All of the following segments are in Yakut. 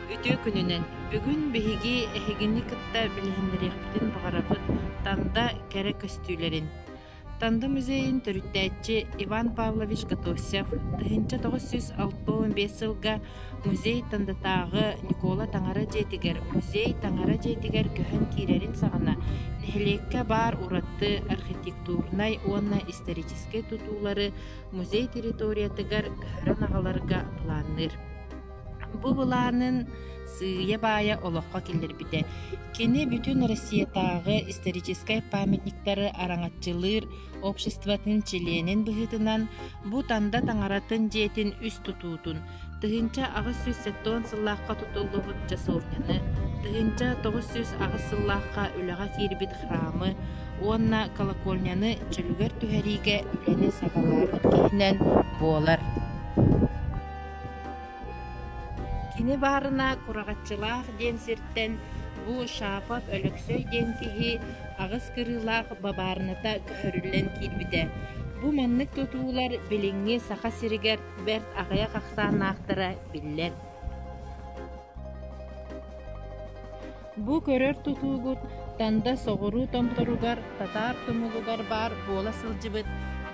Үтүө күнүнэн! Бүгүн биһиги эһигини кытта билиһиннэриэхпитин баҕарабыт Танда кэрэ көстүүлэрин. Танда музейын төрүттээччи Иван Павлович Готовцев 1965 сылга музей Тандатааҕы Ньукуола таҥара дьиэтигэр музей таҥара дьиэтигэр көһөн киирэрин саҕана нэһилиэккэ баар ураты архитектурнай уонна историческай тутуулары музей территориятыгар көһөрөн аҕаларга былаанныыр. Бу былаанын сыыйа-баайа олоххо киллэрбитэ. Кини бүтүн Россиятааҕы историческай памятниктары араҥаччылыыр обществотын чилиэнин быһыытынан бу Танда таҥаратын дьиэтин үс тутуутун 1870 сыллаахха тутуллубут часовняны, 1908 сыллаахха үлэҕэ киирбит храмы уонна колокольняны чөлүгэр түһэриигэ үлэни саҕалаабыт киһинэн буолар. Кини баарына Кураҕаччылаах диэн сиртэн бу Шапов Өлөксөй диэн киһи аҕыс кырыылаах бабаарыната көһөрүллэн киирбитэ. Бу маннык тутуулар билиҥҥи Саха сиригэр бэрт аҕыйах ахсааннаахтара биллэр. Бу көрөр тутуугут Танда соҕуруу томторугар Татаар тумулугар баар буола сылдьыбыт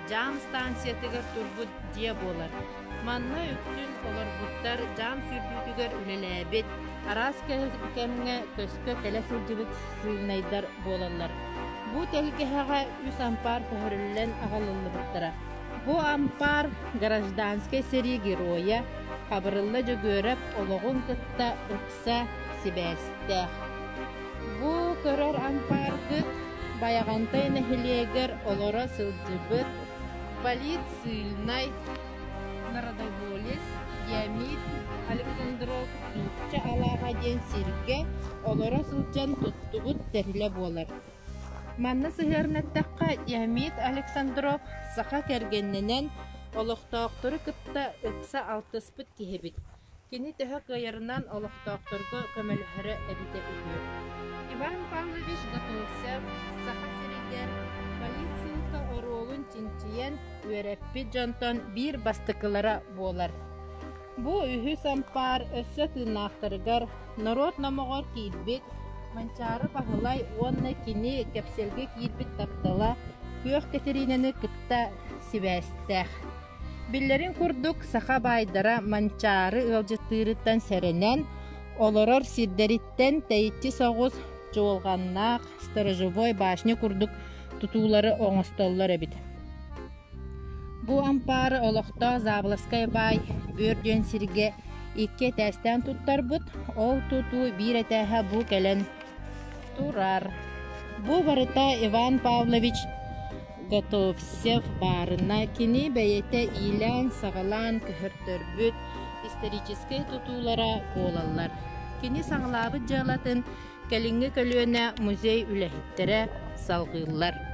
дьаам станциятыгар турбут дьиэ буолар. Манна үксүн олорбуттар дьаам сүүрдүүтүгэр үлэлээбит, араас кэмҥэ көскө кэлэ сылдьыбыт сыылынайдар буолаллар. Бу тэлгэһэҕэ үс ампаар көһөрүллэн аҕалыллыбыттара. Бу ампаар гражданскай сэрии геройа Хабырылла Дьөгүөрэп олоҕун кытта ыкса сибээстээх. Бу көрөр ампааргыт Байаҕантай нэһилиэгэр олоро сылдьыбыт политсыыльнай народоволец Диамид Александров Нуучча Алааһа диэн сиргэ олоро сылдьан туттубут тэрилэ буолар. Манна сыһыаран эттэххэ, Диамид Александров саха кэргэнинэн олохтоохтору кытта ыкса алтыспыт киһибит. Кини төһө кыайарынан олохтоохторго көмөлөһөрө эбитэ үһү. Иван Павлович Готовцев Саха сиригэр полиция оруолун чинчийэн үөрэппит дьонтон биир бастакылара буолар. Бу үһүс ампаар өссө тыыннаахтарыгар норуот номоҕор киирбит Манчаары Баһылай уонна кини кэпсэлгэ киирбит таптала Күөх Кэтириинэни кытта сибээстээх. Биллэрин курдук, саха баайдара Манчаары ыалдьыттыырыттан сэрэнэн, олорор сирдэриттэн тэйиччи соҕус чуолҕаннаах сторожевой башня курдук тутуулары оҥостоллор эбит. Бу ампаары олохтоох Заболоцкай баай Бүөр диэн сиргэ икки этээстээн туттарбыт, ол тутуу биир этээһэ бу кэлэн турар. Бу барыта Иван Павлович Готовцев баарына кини бэйэтэ иилээн-саҕалаан көһөртөрбүт историческай тутуулара буолаллар. Кини саҕалаабыт дьыалатын кэлиҥҥи көлүөнэ музей үлэһиттэрэ салҕыыллар.